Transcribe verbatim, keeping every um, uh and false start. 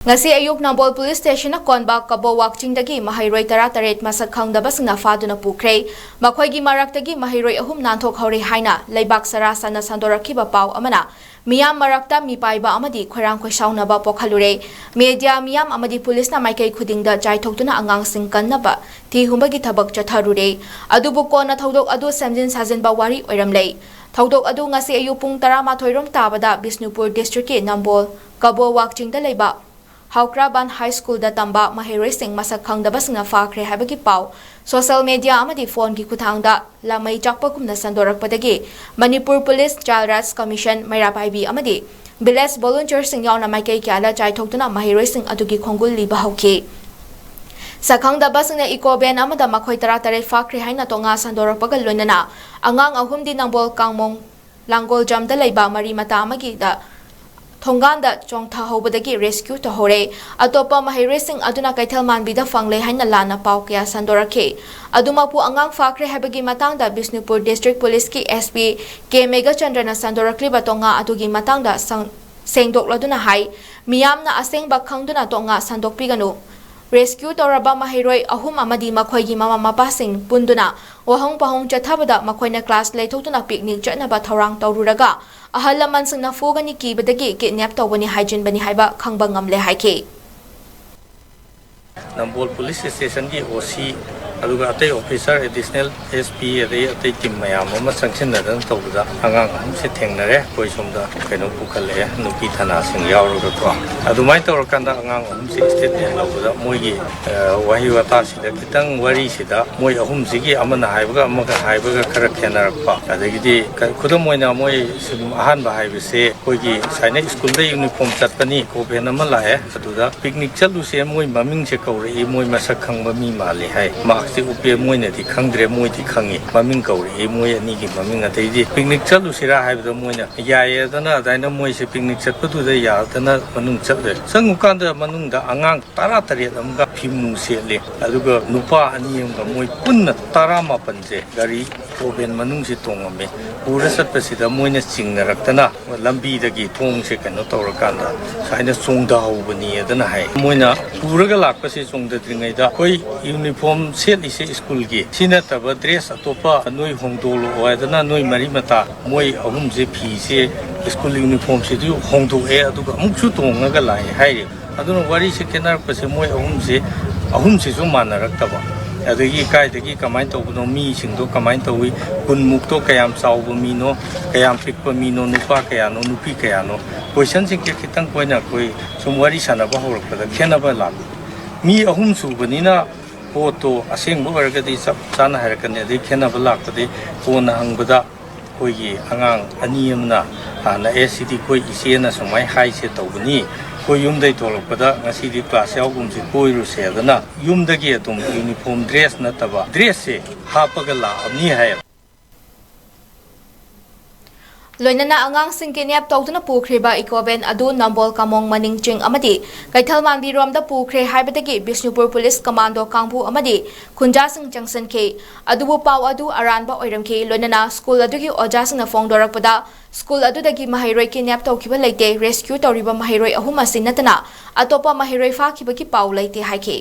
ꯉꯁꯤ ꯑꯌꯨꯛ ꯅꯝꯕꯣꯜ ꯄꯨꯂꯤꯁ ꯁ꯭ꯇꯦꯁꯟꯅ ꯀꯣꯟꯕ ꯀꯕꯣꯋꯥꯛ ꯆꯤꯡꯗꯒꯤ ꯃꯍꯩꯔꯣꯏ ꯇꯔꯥꯇꯔꯦꯠ ꯃꯁꯛ ꯈꯪꯗꯕꯁꯤꯡꯅ ꯐꯥꯗꯨꯅ ꯄꯨꯈ꯭ꯔꯦ꯫ ꯃꯈꯣꯏꯒꯤ ꯃꯔꯛꯇꯒꯤ ꯃꯍꯩꯔꯣꯏ ꯑꯍꯨꯝ ꯅꯥꯟꯊꯣꯛꯍꯧꯔꯦ ꯍꯥꯏꯅ ꯂꯩꯕꯥꯛ ꯁꯔꯥ ꯁꯟꯅ ꯁꯟꯗꯣꯔꯛꯈꯤꯕ ꯄꯥꯎ ꯑꯃꯅ ꯃꯤꯌꯥꯝ ꯃꯔꯛꯇ ꯃꯤꯄꯥꯏꯕ ꯑꯃꯗꯤ ꯈꯣꯏꯔꯥꯡ ꯈꯣꯏꯁꯥꯎꯅꯕ ꯄꯣꯛꯍꯜꯂꯨꯔꯦ꯫ ꯃꯦꯗꯤꯌꯥ ꯃꯤꯌꯥꯝ ꯑꯃꯗꯤ ꯄꯨꯂꯤꯁꯅ ꯃꯥꯏꯀꯩ ꯈꯨꯗꯤꯡꯗ ꯆꯥꯏꯊꯣꯛꯇꯨꯅ ꯑꯉꯥꯡꯁꯤꯡ ꯀꯟꯅꯕ ꯊꯤ ꯍꯨꯝꯕꯒꯤ ꯊꯕꯛ ꯆꯠꯊꯔꯨꯔꯦ꯫ ꯑꯗꯨꯕꯨ ꯀꯣꯟꯅ ꯊꯧꯗꯣꯛ ꯑꯗꯨ ꯁꯦꯝꯖꯤꯟ ꯁꯥꯖꯤꯟꯕ ꯋꯥꯔꯤ ꯑꯣꯏꯔꯝꯂꯦ꯫ ꯊꯧꯗꯣꯛ ꯑꯗꯨ ꯉꯁꯤ ꯑꯌꯨꯛ ꯄꯨꯡ ꯇꯔꯥꯃꯥꯊꯣꯏ ꯔꯣꯝ ꯇꯥꯕꯗ ꯕꯤꯁꯅꯨꯄꯨꯔ ꯗꯤꯁꯇ꯭ꯔꯤꯛꯀꯤ ꯅꯝꯕꯣꯜ ꯀꯕꯣꯋꯥꯛ ꯆꯤꯡꯗ ꯂꯩꯕ ꯍꯥꯎꯀ꯭ꯔꯥꯕꯥꯟ ꯍꯥꯏ ꯁ꯭ꯀꯨꯜꯗ ꯇꯝꯕ ꯃꯍꯩꯔꯣꯏꯁꯤꯡ ꯃꯁꯛ ꯈꯪꯗꯕꯁꯤꯡꯅ ꯐꯥꯈ꯭ꯔꯦ ꯍꯥꯏꯕꯒꯤ ꯄꯥꯎ ꯁꯣꯁꯤꯌꯦꯜ ꯃꯦꯗꯤꯌꯥ ꯑꯃꯗꯤ ꯐꯣꯟꯒꯤ ꯈꯨꯠꯊꯥꯡꯗ ꯂꯥꯃꯩ ꯆꯥꯛꯄꯒꯨꯝꯅ ꯁꯟꯗꯣꯔꯛꯄꯗꯒꯤ Manipur police, child rights commission, Meira Paibi ꯑꯃꯗꯤ ꯚꯤꯂꯦꯖ ꯚꯣꯂꯨꯟꯇꯤꯌꯔꯁꯤꯡ ꯌꯥꯎꯅ ꯃꯥꯏꯀꯩ ꯀꯌꯥꯗ ꯆꯥꯏꯊꯣꯛꯇꯨꯅ ꯃꯍꯩꯔꯣꯏꯁꯤꯡ ꯑꯗꯨꯒꯤ ꯈꯣꯡꯒꯨꯜ ꯂꯤꯕ ꯍꯧꯈꯤ꯫ ꯁꯛꯈꯪꯗꯕꯁꯤꯡꯅ ꯏꯀꯣ ꯚꯦꯟ ꯑꯃꯗ ꯃꯈꯣꯏ ꯇꯔꯥꯇꯔꯦꯠ ꯐꯥꯈ꯭ꯔꯦ ꯍꯥꯏꯅ ꯇꯣꯉꯥ ꯁꯟꯗꯣꯔꯛꯄꯒ ꯂꯣꯏꯅꯅ ꯑꯉꯥꯡ ꯑꯍꯨꯝꯗꯤ ꯅꯝꯕꯣꯜ ꯀꯥꯡꯃꯣꯡ ꯂꯥꯡꯒꯣꯜꯖꯝꯗ ꯂꯩꯕ ꯃꯔꯤ ꯃꯇꯥ ꯑꯃꯒꯤꯗ ꯊꯣꯡꯒꯥꯟꯗ ꯆꯣꯡꯊꯍꯧꯕꯗꯒꯤ ꯔꯦꯁꯀ꯭ꯌꯨ ꯇꯧꯍꯧꯔꯦ꯫ ꯑꯇꯣꯞꯄ ꯃꯍꯩꯔꯣꯏꯁꯤꯡ ꯑꯗꯨꯅ ꯀꯩꯊꯦꯜ ꯃꯥꯟꯕꯤꯗ ꯐꯪꯂꯦ ꯍꯥꯏꯅ ꯂꯥꯟꯅ ꯄꯥꯎ ꯀꯌꯥ ꯁꯟꯗꯣꯔꯛꯈꯤ꯫ ꯑꯗꯨꯃꯛꯄꯨ ꯑꯉꯥꯡ ꯐꯥꯈ꯭ꯔꯦ ꯍꯥꯏꯕꯒꯤ ꯃꯇꯥꯡꯗ ꯕꯤꯁꯅꯨꯄꯨꯔ ꯗꯤꯁꯇ꯭ꯔꯤꯛ ꯄꯨꯂꯤꯁꯀꯤ ꯑꯦꯁ ꯄꯤ ꯀꯦ ꯃꯦꯘꯆꯟꯗ꯭ꯔꯅ ꯁꯟꯗꯣꯔꯛꯂꯤꯕ ꯇꯣꯉꯥ ꯑꯗꯨꯒꯤ ꯃꯇꯥꯡꯗ ꯁꯪ-, ꯁꯦꯡꯗꯣꯛꯂꯗꯨꯅ ꯍꯥꯏ, ꯃꯤꯌꯥꯝꯅ ꯑꯁꯦꯡꯕ ꯈꯪꯗꯨꯅ ꯇꯣꯉꯥ ꯁꯟꯗꯣꯛꯄꯤꯒꯅꯨ꯫ ꯔꯦꯁꯀ꯭ꯌꯨ ꯇꯧꯔꯕ ꯃꯍꯩꯔꯣꯏ ꯑꯍꯨꯝ ꯑꯃꯗꯤ ꯃꯈꯣꯏꯒꯤ ꯃꯃꯥ ꯃꯄꯥꯁꯤꯡ ꯄꯨꯟꯗꯨꯅ ꯋꯥꯍꯪ ꯄꯥꯎꯍꯪ ꯆꯠꯊꯕꯗ ꯃꯈꯣꯏꯅ ꯀ꯭ꯂꯥꯁ ꯂꯩꯊꯣꯛꯇꯨꯅ ꯄꯤꯛꯅꯤꯛ ꯆꯠꯅꯕ ꯊꯧꯔꯥꯡ ꯇꯧꯔꯨꯔꯒ ꯑꯍꯜ ꯂꯃꯟꯁꯤꯡꯅ ꯐꯨꯒꯅꯤ ꯀꯤꯕꯗꯒꯤ ꯀꯤꯗꯅꯦꯞ ꯇꯧꯕꯅꯤ ꯍꯥꯏꯖꯤꯟꯕꯅꯤ ꯍꯥꯏꯕ ꯈꯪꯕ ꯉꯝꯂꯦ ꯍꯥꯏꯈꯤ꯫ ꯅꯝꯕꯣꯜ ꯄꯨꯂꯤꯁ ꯁ꯭ꯇꯦꯁꯟꯒꯤ ꯑꯣ ꯁꯤ, ꯑꯗꯨꯒ ꯑꯇꯩ ꯑꯣꯐꯤꯁꯥꯔ, ꯑꯦꯗꯤꯁꯅꯦꯜ ꯑꯦꯁ ꯄꯤ, ꯑꯗꯩ ꯑꯇꯩ ꯇꯤꯝ ꯃꯌꯥꯝ ꯑꯃ ꯆꯪꯁꯤꯟꯅꯗꯅ ꯇꯧꯕꯗ ꯑꯉꯥꯡ ꯑꯍꯨꯝꯁꯦ ꯊꯦꯡꯅꯔꯦ꯫ ꯑꯩꯈꯣꯏ ꯁꯣꯝꯗ ꯀꯩꯅꯣ ꯄꯨꯈꯠꯂꯛꯑꯦ, ꯅꯨꯄꯤ ꯊꯅꯥꯁꯤꯡ ꯌꯥꯎꯔꯒꯀꯣ꯫ ꯑꯗꯨꯃꯥꯏꯅ ꯇꯧꯔꯀꯥꯟꯗ ꯑꯉꯥꯡ ꯑꯍꯨꯝꯁꯦ ꯁ꯭ꯇꯦꯠꯃꯦꯟ ꯂꯧꯕꯗ ꯃꯣꯏꯒꯤ, ꯑ, ꯋꯥꯍꯩ ꯋꯥꯇꯥꯁꯤꯗ ꯈꯤꯇꯪ ꯋꯥꯔꯤꯁꯤꯗ ꯃꯣꯏ ꯑꯍꯨꯝꯁꯤꯒꯤ ꯑꯃꯅ ꯍꯥꯏꯕꯒ ꯑꯃꯒ ꯍꯥꯏꯕꯒ ꯈꯔ ꯈꯦꯠꯅꯔꯛꯄ꯫ ꯑꯗꯒꯤꯗꯤ ꯀ-, ꯈꯨꯗꯝ ꯑꯣꯏꯅ ꯃꯣꯏ ꯁꯨꯝ ꯑꯍꯥꯟꯕ ꯍꯥꯏꯕꯁꯦ ꯑꯩꯈꯣꯏꯒꯤ ꯁꯨꯃꯥꯏꯅ ꯁ꯭ꯀꯨꯜꯗ ꯌꯨꯅꯤꯐꯣꯔꯝ ꯆꯠꯄꯅꯤ, ꯀꯣꯚꯦꯟ ꯑꯃ ꯂꯥꯛꯑꯦ, ꯑꯗꯨꯗ ꯄꯤꯛꯅꯤꯛ ꯆꯠꯂꯨꯁꯦ, ꯃꯣꯏ ꯃꯃꯤꯡꯁꯦ ꯀꯧꯔꯛꯏ, ꯃꯣꯏ ꯃꯁꯛ ꯈꯪꯕ ꯃꯤ ꯃꯥꯜꯂꯤ ꯍꯥꯏ, ꯃꯥꯛꯁ ꯁꯤ ꯎꯄꯦ ꯃꯣꯏꯅꯗꯤ ꯈꯪꯗ꯭ꯔꯦ, ꯃꯣꯏꯗꯤ ꯈꯪꯉꯤ꯫ ꯃꯃꯤꯡ ꯀꯧꯔꯛꯏ ꯃꯣꯏ ꯑꯅꯤꯒꯤ ꯃꯃꯤꯡ꯫ ꯑꯗꯩꯗꯤ ꯄꯤꯛꯅꯤꯛ ꯆꯠꯂꯨꯁꯤꯔꯥ ꯍꯥꯏꯕꯗ ꯃꯣꯏꯅ ꯌꯥꯏꯌꯦꯗꯅ ꯑꯗꯨꯃꯥꯏꯅ ꯃꯣꯏꯁꯦ ꯄꯤꯛꯅꯤꯛ ꯆꯠꯄꯗꯨꯗ ꯌꯥꯗꯅ ꯃꯅꯨꯡ ꯆꯠꯂꯦ꯫ ꯆꯪꯉꯨꯀꯥꯟꯗ ꯃꯅꯨꯡꯗ ꯑꯉꯥꯡ ꯇꯔꯥ ꯇꯔꯦꯠ ꯑꯃꯒ ꯐꯤꯃꯨ ꯁꯦꯠꯂꯦ꯫ ꯑꯗꯨꯒ ꯅꯨꯄꯥ ꯑꯅꯤ ꯑꯃꯒ ꯃꯣꯏ ꯄꯨꯟꯅ ꯇꯔꯥ ꯃꯥꯄꯟꯁꯦ ꯒꯥꯔꯤ ꯏꯀꯣ ꯚꯦꯟ ꯃꯅꯨꯡꯁꯦ ꯇꯣꯡꯉꯝꯃꯦ꯫ ꯄꯨꯔ ꯆꯠꯄꯁꯤꯗ ꯃꯣꯏꯅ ꯆꯤꯡꯅꯔꯛꯇꯅ ꯂꯝꯕꯤꯗꯒꯤ ꯊꯣꯡꯁꯦ ꯀꯩꯅꯣ ꯇꯧꯔꯀꯥꯟꯗ ꯁꯨꯃꯥꯏꯅ ꯆꯣꯡꯊꯍꯧꯕꯅꯤ ꯑꯗꯨꯅ ꯍꯥꯏ꯫ ꯃꯣꯏꯅ ꯄꯨꯔꯒ ꯂꯥꯛꯄꯁꯦ ꯆꯣꯡꯊꯗ꯭ꯔꯤꯉꯩꯗ ꯑꯩꯈꯣꯏ ꯌꯨꯅꯤꯐꯣꯔꯝ ꯁꯦꯠꯂꯤꯁꯦ ꯁ꯭ꯀꯨꯜꯒꯤ, ꯁꯤ ꯅꯠꯇꯕ ꯗ꯭ꯔꯦꯁ ꯑꯇꯣꯞꯄ ꯅꯣꯏ ꯍꯣꯡꯗꯣꯛꯂꯛꯑꯣ ꯍꯥꯏꯗꯅ ꯅꯣꯏ ꯃꯔꯤ ꯃꯇꯥ ꯃꯣꯏ ꯑꯍꯨꯝꯁꯦ ꯐꯤꯁꯦ ꯁ꯭ꯀꯨꯜ ꯌꯨꯅꯤꯐꯣꯔꯝꯁꯤꯗꯤ ꯍꯣꯡꯗꯣꯛꯑꯦ, ꯑꯗꯨꯒ ꯑꯃꯨꯛꯁꯨ ꯇꯣꯡꯉꯒ ꯂꯥꯛꯑꯦ ꯍꯥꯏꯔꯤ꯫ ꯑꯗꯨꯅ ꯋꯥꯔꯤꯁꯦ ꯈꯦꯠꯅꯔꯛꯄꯁꯦ ꯃꯣꯏ ꯑꯍꯨꯝꯁꯦ, ꯑꯍꯨꯝꯁꯤꯁꯨ ꯃꯥꯟꯅꯔꯛꯇꯕ꯫ ꯑꯗꯒꯤ ꯀꯥꯏꯗꯒꯤ ꯀꯃꯥꯏꯅ ꯇꯧꯕꯅꯣ, ꯃꯤꯁꯤꯡꯗꯣ ꯀꯃꯥꯏꯅ ꯇꯧꯏ, ꯀꯨꯟꯃꯨꯛꯇꯣ ꯀꯌꯥꯝ ꯆꯥꯎꯕ ꯃꯤꯅꯣ, ꯀꯌꯥꯝ ꯄꯤꯛꯄ ꯃꯤꯅꯣ, ꯅꯨꯄꯥ ꯀꯌꯥꯅꯣ, ꯅꯨꯄꯤ ꯀꯌꯥꯅꯣ, ꯀꯣꯏꯁꯟꯁꯤꯡꯁꯦ ꯈꯤꯇꯪ ꯑꯩꯈꯣꯏꯅ ꯑꯩꯈꯣꯏ ꯁꯨꯝ ꯋꯥꯔꯤ ꯁꯥꯟꯅꯕ ꯍꯧꯔꯛꯄꯗ ꯈꯦꯠꯅꯕ ꯂꯥꯛꯄ꯫ ꯃꯤ ꯑꯍꯨꯝ ꯁꯨꯕꯅꯤꯅ ꯄꯣꯠꯇꯣ ꯑꯁꯦꯡꯕ ꯑꯣꯏꯔꯒꯗꯤ ꯆꯞ ꯆꯥꯅ ꯍꯥꯏꯔꯛꯀꯅꯤ꯫ ꯑꯗꯩ ꯈꯦꯠꯅꯕ ꯂꯥꯛꯄꯗꯤ ꯀꯣꯟꯅ ꯍꯪꯕꯗ ꯑꯩꯈꯣꯏꯒꯤ ꯑꯉꯥꯡ ꯑꯅꯤ ꯑꯃꯅ ꯍꯥꯟꯅ "ꯑꯦ, ꯁꯤꯗꯤ ꯑꯩꯈꯣꯏ ꯏꯆꯦꯅ ꯁꯨꯃꯥꯏꯅ ꯍꯥꯏꯁꯦ ꯇꯧꯕꯅꯤ, ꯑꯩꯈꯣꯏ ꯌꯨꯝꯗꯩ ꯊꯣꯛꯂꯛꯄꯗ ꯉꯁꯤꯗꯤ ꯀ꯭ꯂꯥꯁ ꯌꯥꯎꯒꯨꯝꯁꯤ, ꯀꯣꯏꯔꯨꯁꯦ" ꯑꯗꯨꯅ ꯌꯨꯝꯗꯒꯤ ꯑꯗꯨꯝ ꯌꯨꯅꯤꯐꯣꯔꯝ ꯗ꯭ꯔꯦꯁ ꯅꯠꯇꯕ ꯗ꯭ꯔꯦꯁꯁꯦ ꯍꯥꯞꯄꯒ ꯂꯥꯛꯑꯕꯅꯤ ꯍꯥꯏꯌꯦꯕ꯫ ꯂꯣꯏꯅꯅ ꯑꯉꯥꯡꯁꯤꯡ ꯀꯤꯗꯅꯦꯞ ꯇꯧꯗꯨꯅ ꯄꯨꯈ꯭ꯔꯤꯕ ꯏꯀꯣ ꯚꯦꯟ ꯑꯗꯨ ꯅꯝꯕꯣꯜ ꯀꯥꯃꯣꯡ ꯃꯅꯤꯡ ꯆꯤꯡ ꯑꯃꯗꯤ ꯀꯩꯊꯦꯜ ꯃꯥꯟꯕꯤꯔꯣꯝꯗ ꯄꯨꯈ꯭ꯔꯦ ꯍꯥꯏꯕꯗꯒꯤ ꯕꯤꯁꯅꯨꯄꯨꯔ ꯄꯨꯂꯤꯁ ꯀꯃꯥꯟꯗꯣ ꯀꯥꯡꯕꯨ ꯑꯃꯗꯤ ꯈꯨꯟꯖꯥꯁꯤꯡ ꯆꯪꯁꯤꯟꯈꯤ꯫ ꯑꯗꯨꯕꯨ ꯄꯥꯎ ꯑꯗꯨ ꯑꯔꯥꯟꯕ ꯑꯣꯏꯔꯝꯈꯤ꯫ ꯂꯣꯏꯅꯅ ꯁ꯭ꯀꯨꯜ ꯑꯗꯨꯒꯤ ꯑꯣꯖꯥꯁꯤꯡꯅ ꯐꯣꯡꯗꯣꯔꯛꯄꯗ ꯁ꯭ꯀꯨꯜ ꯑꯗꯨꯗꯒꯤ ꯃꯍꯩꯔꯣꯏ ꯀꯤꯗꯅꯦꯞ ꯇꯧꯈꯤꯕ ꯂꯩꯇꯦ꯫ ꯔꯦꯁꯀ꯭ꯌꯨ ꯇꯧꯔꯤꯕ ꯃꯍꯩꯔꯣꯏ ꯑꯍꯨꯝ ꯑꯁꯤ ꯅꯠꯇꯅ ꯑꯇꯣꯞꯄ ꯃꯍꯩꯔꯣꯏ ꯐꯥꯈꯤꯕꯒꯤ ꯄꯥꯎ ꯂꯩꯇꯦ ꯍꯥꯏꯈꯤ꯫